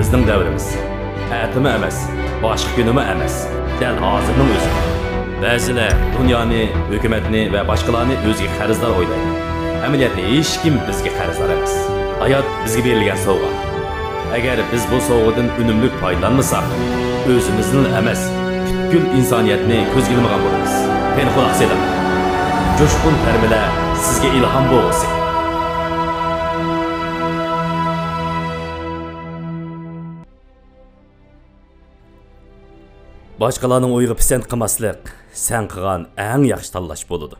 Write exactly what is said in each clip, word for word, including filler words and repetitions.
بىزنىڭ دەۋرىمىز. ئەتىمۇ ئەمەس، باشقا كۈنىمۇ ئەمەس. دەل ھازىرنىڭ ئۆزى. بەزىلەر دۇنيانى، ھۆكۈمەتنى ۋە باشقىلارنى ئۆزىگە قەرزدار ئويلايدۇ. ئەمەلىيەتتە ھېچكىم بىزگە قەرزدار ئەمەس. ھايات بىزگە بېرىلگەن سوۋغا. ئەگەر بىز بۇ سوۋغىدىن ئۈنۈملۈك پايدىلانمىساق، ئۆزىمىزنىلا ئەمەس، پۈتكۈل ئىنسانىيەتنى كۆزگە ئىلمىغان بولىمىز. قېنى، قۇلاق سېلىڭ. جۇشقۇن تەرمىلەر سىزگە ئىلھام بولغۇسى. باشقىلارنىڭ ئويىغا پىسەنت قىلماسلىق سەن قىلغان ئەڭ ياخشى تاللاش بولىدۇ.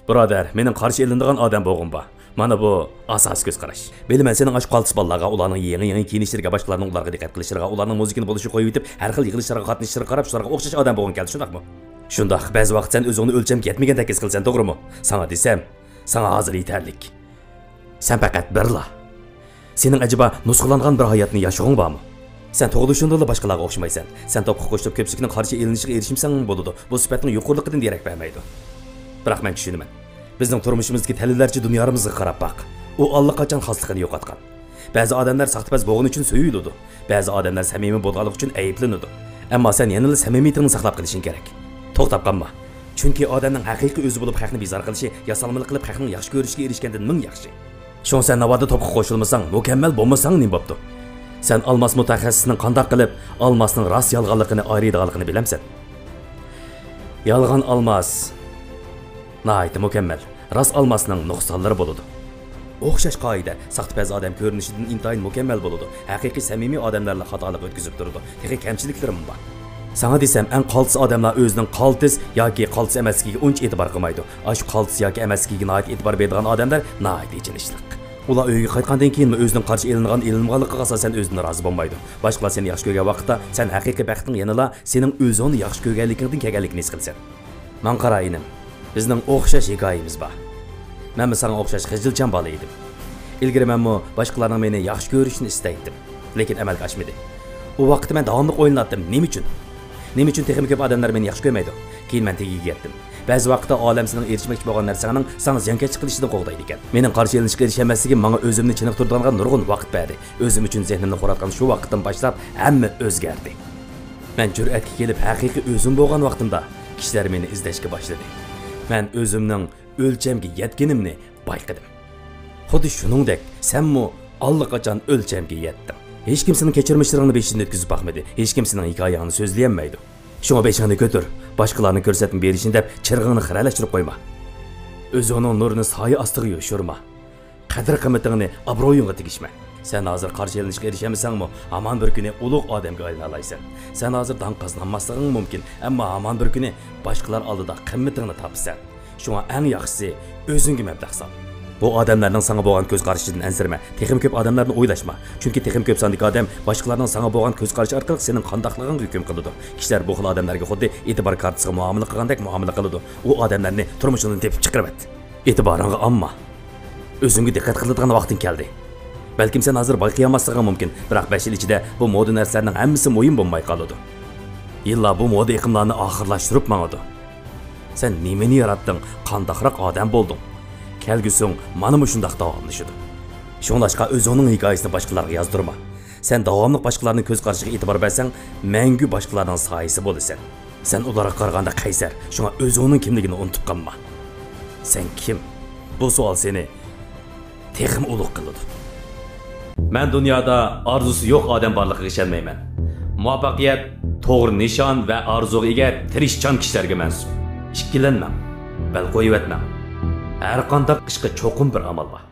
بۇرادەر، مېنىڭ قارشى ئېلىنىدىغان ئادەم بولغۇم بار. مانا بۇ ئاساسىي كۆز قاراش. بىلىمەن، سېنىڭ ئاشۇ قالتىس بالىلارغا، ئۇلارنىڭ يېڭى-يېڭى كىيىنىشلىرىگە، باشقىلارنىڭ ئۇلارغا دىققەت قىلىشلىرىغا، ئۇلارنىڭ مۇزىكىنى بولۇشىغا قويۇۋېتىپ، ھەر خىل يىغىلىشلارغا قاتنىشىشلىرىغا قاراپ، شۇلارغا ئوخشاش ئادەم بولغۇڭ كەلدى، شۇنداقمۇ؟ شۇنداق، بەزى ۋاقىت سەن ئۆزۈڭنى ئۆلچەمگە يەتمىگەندەك ھېس قىلىسەن، توغرىمۇ؟ ساڭا دېسەم، ساڭا ھازىر يېتەرلىك. سەن پەقەت بىرلا. سېنىڭ ئەجەبا نۇسخىلانغان بىر ھاياتنى ياشىغۇڭ بارمۇ؟ سەن تۇغۇلۇشۇڭدىلا باشقىلارغا ئوخشىمايسەن. سەن توپقا قوشۇلۇپ كۆپچىلىكنىڭ قارشى ئېلىنىشىغا ئېرىشمىسەڭمۇ بولىدۇ. بۇ سۈپەتنىڭ يۇقىرىلىقىدىن دېرەك بەرمەيدۇ. بىراق مەن چۈشىنىمەن. بىزنىڭ تۇرمۇشىمىزدىكى تەلۋىلەرچە دۇنيارىمىزغا قاراپ باق. ئۇ ئاللىقاچان خاسلىقىنى يوقاتقان. بەزى ئادەملەر ساختىپەز بولغىنى ئۈچۈن سۆيۈلىدۇ. بەزى ئادەملەر سەمىمىي بولغانلىقى ئۈچۈن ئەيىبلىنىدۇ. ئەمما سەن يەنىلا سەمىمىيىتىڭنى ساقلاپ قېلىشىڭ كېرەك. توختاپ قالما. چۈنكى ئادەمنىڭ ھەقىقىي ئۆزى بولۇپ خەقنى بىزار قىلىشى، ياسالمىلىق قىلىپ خەقنىڭ ياخشى كۆرۈشىگە ئېرىشكەندىن مىڭ ياخشى. شۇڭا سەن ناۋادا توپقا قوشۇلمىساڭ، مۇكەممەل بولمىساڭ نېمە بوپتۇ؟ سەن ئالماس مۇتەخەسسىسنىڭ قانداق قىلىپ ئالماسنىڭ راست يالغانلىقىنى ئايرىيدىغانلىقىنى بىلەمسەن؟ يالغان ئالماس ناھايىتى مۇكەممەل، راست ئالماسنىڭ نۇقسانلىرى بولىدۇ. ئوخشاش قائىدە، ساختىپەز ئادەم كۆرۈنۈشىدىن ئىنتايىن مۇكەممەل بولىدۇ، ھەقىقىي سەمىمىي ئادەملەرلا خاتالىق ئۆتكۈزۈپ تۇرىدۇ، تېخى كەمچىلىكلىرىمۇ بار. ساڭا دېسەم، ئەڭ قالتىس ئادەملەر ئۆزىنىڭ قالتىس ياكى قالتىس ئەمەسلىكىگە ئۇنچە ئېتىبار قىلمايدۇ. ئاشۇ قالتىس ياكى ئەمەسلىكىگە ناھايىتى ئېتىبار بېرىدىغان ئادەملەر ناھايىتى ئېچىنىشلىق. ئۇلار ئۆيىگە قايتقاندىن كېيىنمۇ ئۆزىنىڭ قارشى ئېلىنغان، ئېلىنمىغانلىقىغا ئاساسەن ئۆزىدىن رازى بولمايدۇ. باشقىلار سېنى ياخشى كۆرگەن ۋاقىتتا، سەن ھەقىقىي بەختىڭ يەنىلا سېنىڭ ئۆزۈڭنى ياخشى كۆرگەنلىكىڭدىن كەلگەنلىكىنى ھېس قىلىسەن. ماڭا قارا، ئىنىم. بىزنىڭ ئوخشاش ھېكايىمىز بار. مەنمۇ ساڭا ئوخشاش خىجىلچان بالا ئىدىم. ئىلگىرى مەنمۇ باشقىلارنىڭ مېنى ياخشى كۆرۈشىنى ئىستەيتتىم. لېكىن ئەمەلگە ئاشمىدى. ئۇ ۋاقىتتا مەن داۋاملىق ئويلىناتتىم، نېمە ئۈچۈن؟ نېمە ئۈچۈن تېخىمۇ كۆپ ئادەملەر مېنى ياخشى كۆرمەيدۇ؟ كېيىن مەن تېگىگە يەتتىم. بەزى ۋاقىتتا ئالەم سېنىڭ ئېرىشمەكچى بولغان نەرسەڭنىڭ ساڭا زىيانكەشلىك قىلىشىدىن قوغدايدىكەن. مېنىڭ قارشى ئېلىنىشقا ئېرىشەلمەسلىكىم ماڭا ئۆزۈمنى چېنىقتۇرىدىغانغا نۇرغۇن ۋاقىت بەردى. ئۆزۈم ئۈچۈن زېھنىمنى خورلاتقان شۇ ۋاقىتتىن باشلاپ ھەممە ئۆزگەردى. مەن جۈرئەتكە كېلىپ ھەقىقىي ئۆزۈم بولغان ۋاقتىمدا، كىشىلەر مېنى ئىزدەشكە باشلىدى. مەن ئۆزۈمنىڭ ئۆلچەمگە يەتكىنىمنى بايقىدىم. خۇددى شۇنىڭدەك، سەنمۇ ئاللىقاچان ئۆلچەمگە يەتتىڭ. ھېچكىم سېنىڭ كەچۈرمىشلىرىڭنى بېشىدىن ئۆتكۈزۈپ باقمىدى. ھېچكىم سېنىڭ ھېكايەڭنى سۆزلىيەلمەيدۇ. شۇڭا بېشىڭنى كۆتۈر، باشقىلارنىڭ كۆرسەتمە بېرىشىنى دەپ چىرىغىڭنى خىرەلەشتۈرۈپ قويما. ئۆزۈڭنىڭ نۇرىنى سايە ئاستىغا يوشۇرما. قەدىر-قىممىتىڭنى ئابرۇيۇڭغا تېگىشمە. سەن ھازىر قارشى ئېلىنىشقا ئېرىشەلمىسەڭمۇ، ھامان بىر كۈنى ئۇلۇغ ئادەمگە ئايلىنالايسەن. سەن ھازىر داڭ قازىنالماسلىقىڭ مۇمكىن، ئەمما ھامان بىر كۈنى باشقىلار ئالدىدا قىممىتىڭنى تاپىسەن. شۇڭا ئەڭ ياخشىسى، ئۆزۈڭگە مەبلەغ سال. بۇ ئادەملەرنىڭ ساڭا بولغان كۆز قارىشىدىن ئەنسىرىمە. تېخىمۇ كۆپ ئادەملەرنى ئويلاشما. چۈنكى تېخىمۇ كۆپ ساندىكى ئادەم باشقىلارنىڭ ساڭا بولغان كۆز قارىشى ئارقىلىق سېنىڭ قانداقلىقىڭغا ھۆكۈم قىلىدۇ. كىشىلەر بۇ خىل ئادەملەرگە خۇددى ئېتىبار كارتىسىغا مۇئامىلە قىلغاندەك مۇئامىلە قىلىدۇ. ئۇ ئادەملەرنى تۇرمۇشۇڭدىن تېپىپ چىقىرىۋەت. ئېتىبارىڭغا ئالما. ئۆزۈڭگە دىققەت قىلىدىغان ۋاقتىڭ كەلدى. بەلكىم سەن ھازىر بايقىيالماسلىقىڭ مۇمكىن، بىراق بەش يىل ئىچىدە بۇ مودا نەرسىلەرنىڭ ھەممىسى مۇھىم بولماي قالىدۇ. يىللار بۇ مودا ئېقىملارنى ئاخىرلاشتۇرۇپ ماڭىدۇ. سەن نېمىنى ياراتتىڭ؟ قانداقراق ئادەم بولدۇڭ؟ كەلگۈسۈڭ مانا مۇشۇنداق داۋاملىشىدۇ. شۇڭلاشقا ئۆزۈڭنىڭ ھېكايىسىنى باشقىلارغا يازدۇرما. سەن داۋاملىق باشقىلارنىڭ كۆز قارىشىغا ئېتىبار بەرسەڭ، مەڭگۈ باشقىلارنىڭ سايىسى بولىسەن. سەن ئۇلارغا قارىغاندا قەيسەر، شۇڭا ئۆزۈڭنىڭ كىملىكىنى ئۇنتۇپ قالما. سەن كىم؟ بۇ سوئال سېنى تېخىمۇ ئۇلۇغ قىلىدۇ. مەن دۇنيادا ئارزۇسى يوق ئادەم بارلىقىغا ئىشەنمەيمەن. مۇۋەپپەقىيەت توغرا نىشان ۋە ئارزۇغا ئىگە تىرىشچان كىشىلەرگە مەنسۇپ. ئىككىلەنمەڭ، بەل قويۇۋەتمەڭ. ھەرقانداق ئىشقا چوقۇم بىر ئامال بار.